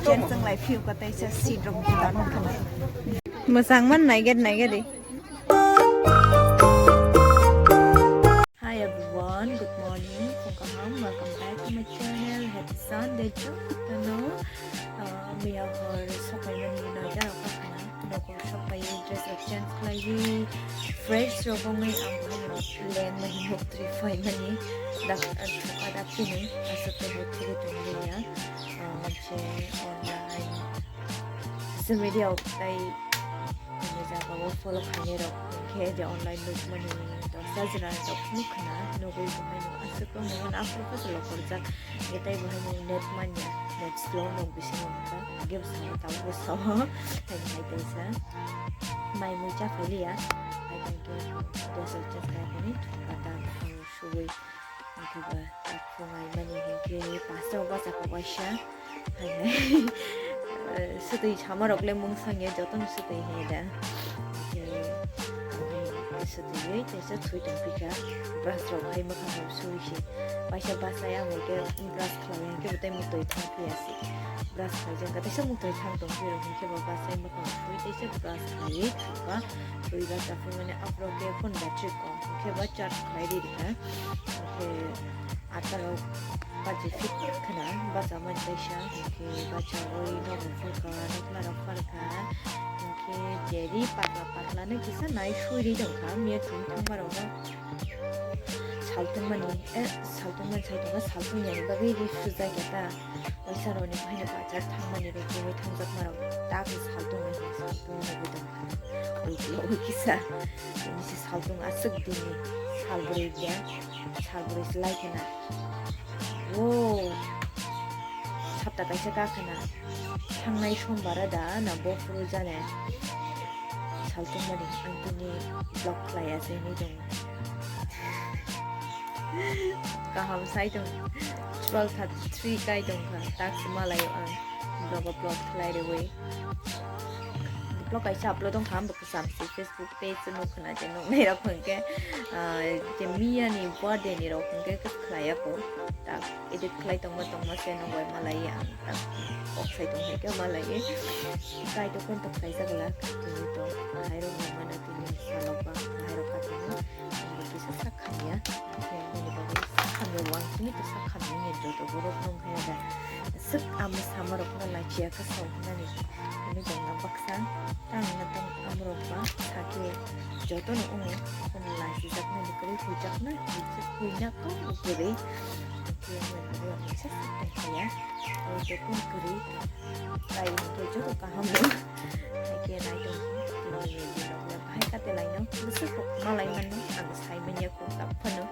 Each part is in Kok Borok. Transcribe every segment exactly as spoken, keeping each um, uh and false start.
Chen chwng lai phiu ka tei sa seat rok juda no khana. Mwchang man naiget naiget di. Hi everyone, good morning. Phung kaham, welcome back to my channel. Happy Sunday, jotono. Ah, miya hor sokaimani noida rok ka khana. Nogo sokai dress rok change khlaiwi fresh rok wngwi ang bono lengmani nok twi phaimani dak, ah, thuka dak tini aswk khe hai thwgwi tongwi ya. Ah, je online social media o tai ani jaga o follow khainai rok hinkhe je online nukmani dosta jora rok nukha na nugwi tongmani aswk wngmani aphuru khe se lokorjak. Tei bo haino net manya, net slow nok bisingo wngkha. Age bwskango tabuk bwskango. Haino hai kaisa. Mai mui cha phailiya. Hai tangkhe gas o cha phai phani pata phano suwi. Hinkhe ba tak phungai mani hinkhe pasta o bachakha waisa. Hai hai. Swtwi samarok le mung sangya jotono swtwi hinya da. Hinkhe swtwi tei sa sui tongphikha. Brush rok hai mwkhang rok sui se. Waisa bachai ang hinkhe brush khlai hinkhe bo tei muktwi thang phiya se. Brush khlai jang kaisa muktwi thang tong phiro hinkhe bo bachai mwkhang sui tei se brush khlai thangkha. Sui bachai phimani aphuru khe phone battery kom hinkhe bo charge khlai ri rikha. Hinkhe ata rok bachi fit khna bachai mani kaisa hinkhe bachai oi nogo phurkha nokla rok phurkha hinkhe jeri pakla pakla no kisa nai sui ri tongkha miya chum thangma rok no. Saltung mani, eh, saltung mani, saltung mani, saltung yani bagwi ri sujak ya ta. Waisa roni bahai no bajar thang mani rok, jemai thang jak ma rok, ta khe saltung mani, saltung mani rok tong kha. Oi khe, oi kisa. Ini si saltung aswk dini, sal bwrwi ya, sal bwrwi se lai khe na. Wo, sapta kaisa ka khe na. Thangnai sombara da na bo phuru jane. Saltung mani ang tini vlog khlai ya se hinwi tongo. Kaham sai tong. Twelve thirty three kai tong kha. Tak se malai ang vlog upload khlai rewi. Vlog kaisa upload tong kha. Sam si Facebook page o nukha na je nuknai rok hwnkhe, ah, je miya ni birthday ni rok hwnkhe khlai ya ko. Tak edit khlai tongma tongma se nokbai malai ang tak kok sai tong hai khe malai. Kai to kon to khlai jak la tini to hai rok nang mano tini salok ba hai rok ka tini ang bo kisa sak khamya. Khe nini bagwi sak khamya wang tini to sak khamya ni joto borok nung hai da. Swk amo sama rok no lai chiya ka sa hwnani. Ani jongna baksa tang na tang amrok ba sakhe joto no wngo. Kono lachijaknani kwrwi huijakna huina kok kwrwi. Khe ang bai bagwi ang kisa sak tongkha ya. Tei joto kwrwi tai hinkhe joto kaham no. Hai khe nai tong tini ni rok le bahai kate lai no bwswk rok malai mano ang sai manya kok tak phano.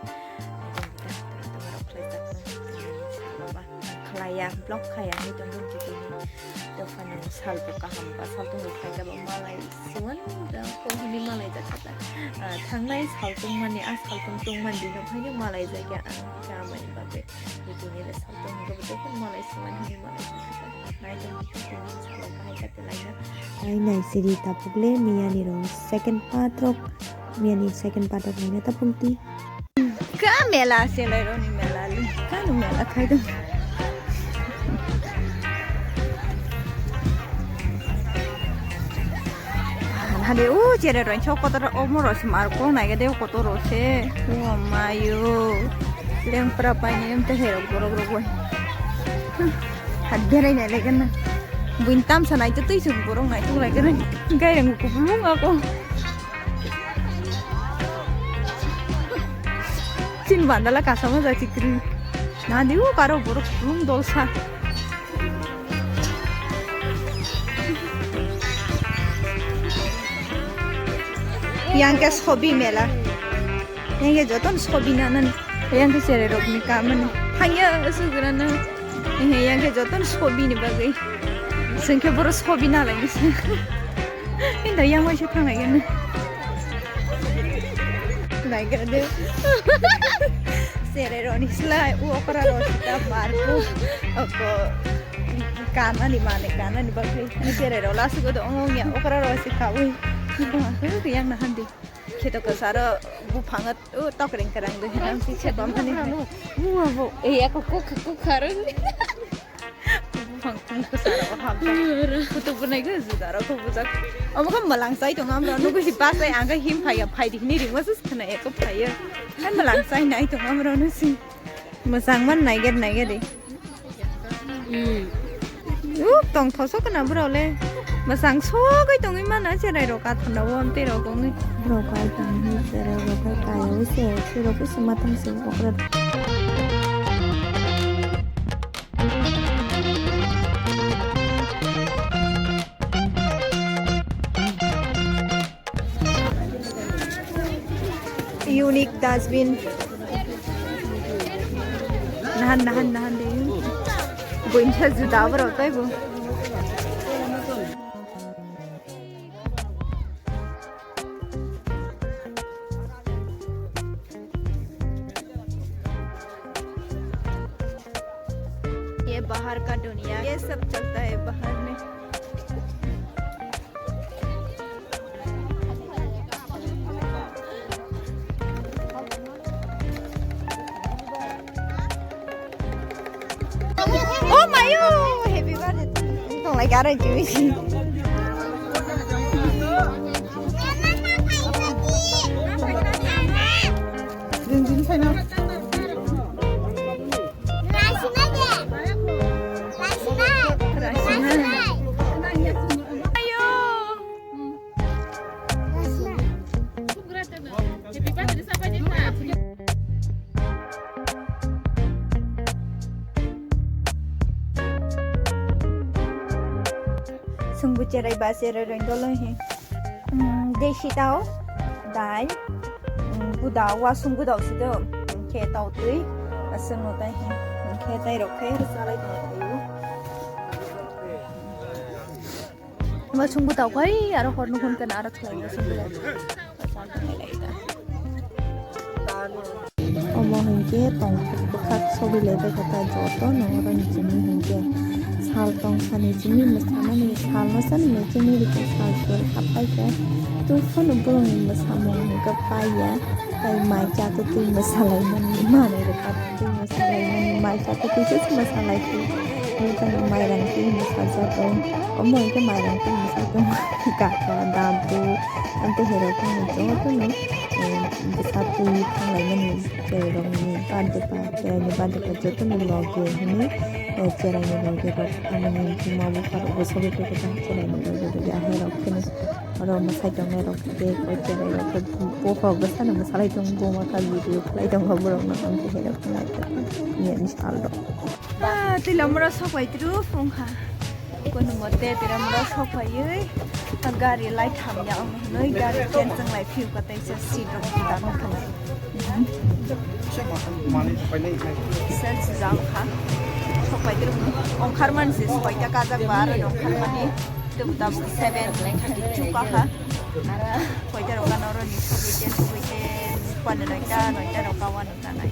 Nai tong ta tama rok khlai jak no tini salo ba. Khlaiya, vlog khaiya hinwi tongmani tini. Dophani salbo kaham ba, saltungbo khaikha ba malai siman da, kok hinwi malai jakha ta. Ah, thangnai saltung mani, a saltung tungmani dino phaino malai jakya ang khe amani bagwi. Tini le saltung hwnkhe bo dophani malai siman hinwi malai jakha ta. Nai tongdi tini salo bahai kate laina. Ai nai siri tapuk le miyani rong second part rok, miyani second part rok naina tapuk di. Ka mela selai roni mela lu. Kanu mela khai dong. Hade u chere roi chok kotor omo ro se mar ko nai gade kotor ro se. O mayo. Leng pra pai ni em te herok borok rok bai. Had berai nai legan na. Buin tam sa nai tu tui se borok nai tu legan. Gai rang ku bulung ako. Chin bandala kasama ja chikri. Na diu karo borok lung dolsa. Yang ke sobi mela. Yang ke joton sobi na nan. Yang ke chere rok ni kamani. Hanya sugra na. Yang ke joton sobi ni bagai. Sengke boro sobi na lagi. Inda yang waisa thanglai gana. Naigra de. Sere roni slai u okra ro sita marku. Oko kanani mane kanani bakri. Ni sere ro lasu go do ongong ya okra ro sita ui. Yang na handi. Kheto kasaro bu phangat u tokreng karang do hinam si sebam hani. Bu abo. Eh, aku kuk kuk harun. Kutuk bunai khe juda rok khe bujak. Omo khe mwlang chai tongo amro nugui si bus ai ang khe him phaiya phai di hini ringma sus khna eko phaiya. Hai mwlang chai nai tongo amro nusi. Mwchang man naiger naiger di. Hmm. Uk tong thoso khna bro le. Mwchang sogoi tongwi mana cherai rok kathanda o amtwi rok ongwi. Bro kai tong hi cherai rok kai kai wi se suro kusu matang se okra. Unique dustbin. Nahan, nahan, nahan de. Buinsa juda borok tei bo. ये बाहर का दुनिया, ये सब चलता है बाहर में। Oh my, oh, happy birthday. Tong lai garo jui. Jin jin sai na. Sungbu cherai ba cherai roi dolo he. Hmm, desi tau, dai, hmm, gudao, wasung gudao si do, khe tau tui, asung no tai he, khe tai rok khe salai tong thaio. Wasung gudao kai, aro hor nukun kana aro khlai wasung gudao. Omo hinkhe tongthok bwkhak sogwi lai baikha ta joto no oro ni chini hinkhe sal tong sani chini mwsanani sal no sani chini rikha sal sal happai kha tei phano borok ni mwsamung hinkhe paiya tei mai chakhe twi mwsalai mani manwi rwkha twi mwsalai mani mai chakhe twi se mwsalai twi hinkhe mairang twi mwsajak omo hinkhe mairang twi mwsajak kaka dadu tei herok joto no. Bwsa twi thanglaimani cherairokni birthday ba cheraini birthday ba jotono loge hwnwi cheraini loge rok amoni buma bupha rokbo sogwi tongkha cheraini loge rok ahai rok kheno oro mwsai tongnai rok tei o cherai rok khe bokhorok bwsano mwsalai tongo buma kha video khlai tongkha borokno ang tei hai rok khe naithok ni sal rok. Ah, twi lamura sok bai tru phung kha. Kono mote twi lamura sok phaiwi gari lai tham ya ang hwnwi gari ken chwng lai phiu ka tei se seat rok da no khana. Sel sijang kha. Sok bai tru ongkhar man se soi ta kajak ba aro ongkhar mani tw ta seven lai thirty two ka kha. Koi ta rok ka noro ni sok bai ken sok bai ken kwan noi ta noi ta rok ka wan ta nai.